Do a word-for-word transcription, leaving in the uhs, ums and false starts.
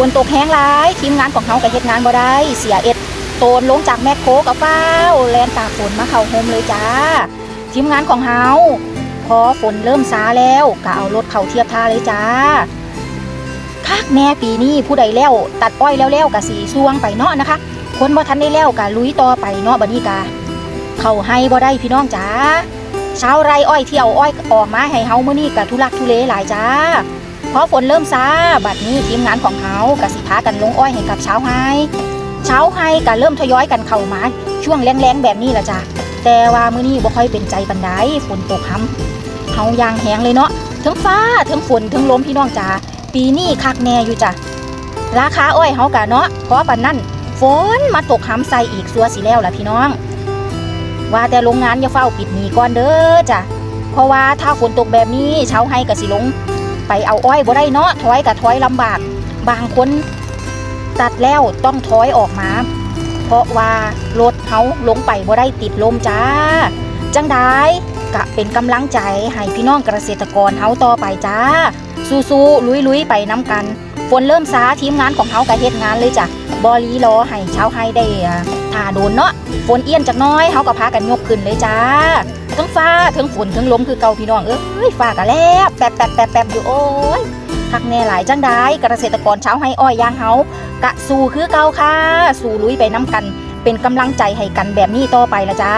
ฝนตกแฮงหลาย ทีมงานของเฮาก็เฮ็ดงานบ่ได้ เสียเอ็ดโตนลงจากแมคโครก็ฟ้าวแล่นตากฝนมาเข้าโฮมเลยจ้า ทีมงานของเฮา พอฝนเริ่มซาแล้วก็เอารถเข้าเทียบท่าเลยจ้า คักแน่ปีนี้ ผู้ใดแล้วตัดอ้อยแล้วๆก็สิส่วงไปเนาะนะคะ คนบ่ทันได้แล้วก็ลุยต่อไปเนาะ บัดนี้ก็เข้าไฮ่บ่ได้พี่น้องจ๋า ชาวไร่อ้อยที่เอาอ้อยออกมาให้เฮามื้อนี้ก็ทุลักทุเลหลายจ้า พอฝนเริ่มซา บัดนี้ทีมงานของเฮาก็สิพากันลงอ้อยให้กับชาวไฮ่ ชาวไฮ่ก็เริ่มทยอยกันเข้ามาช่วงแลงๆแบบนี้ล่ะจ้า แต่ว่ามื้อนี้บ่ค่อยเป็นใจปานใด ฝนตกหำ เฮาอย่างแฮงเลยเนาะ เทิงฟ้า เทิงฝน เทิงลมพี่น้องจ๋า ปีนี้คักแน่อยู่จ้ะ ราคาอ้อยเฮากะเนาะ พอปานนั้น ฝนมาตกหำใส่อีก ซั่วสิแล้วล่ะพี่น้อง ว่าแต่โรงงานอย่าฟ้าวปิดหนีก่อนเด้อจ้ะ เพราะว่าถ้าฝนตกแบบนี้ ชาวไฮ่กะสิลงไปเอาอ้อยบ่ได้เนาะ ถอยกะถอยลำบาก บางคนตัดแล้วต้องถอยออกมา เพราะว่ารถเฮาลงไปบ่ได้ติดลมจ้า จั่งใดกะเป็นกำลังใจให้พี่น้องเกษตรกรเฮาต่อไปจ้า สู้ๆ ลุยๆ ไปนำกัน ฝนเริ่มซา ทีมงานของเฮากะเฮ็ดงานเลยจ้ะ บ่รีรอให้ชาวไฮ่ได้ อ่า ท่าโดนเนาะ ฝนเอี้ยนจักหน่อย เฮากะพากันยกขึ้นเลยจ้า เทิงฟ้า เทิงฝน เทิงลมคือเก่าพี่น้องเอ้ย ฟ้ากะแลบ แป๊บๆๆๆ อยู่ โอ้ย คักแน่หลาย จั่งใดเกษตรกรชาวไฮ่อ้อยอย่างเฮากะสู้คือเก่าค่ะ สู้ลุยไปนำกัน เป็นกำลังใจให้กันแบบนี้ต่อไปล่ะจ้า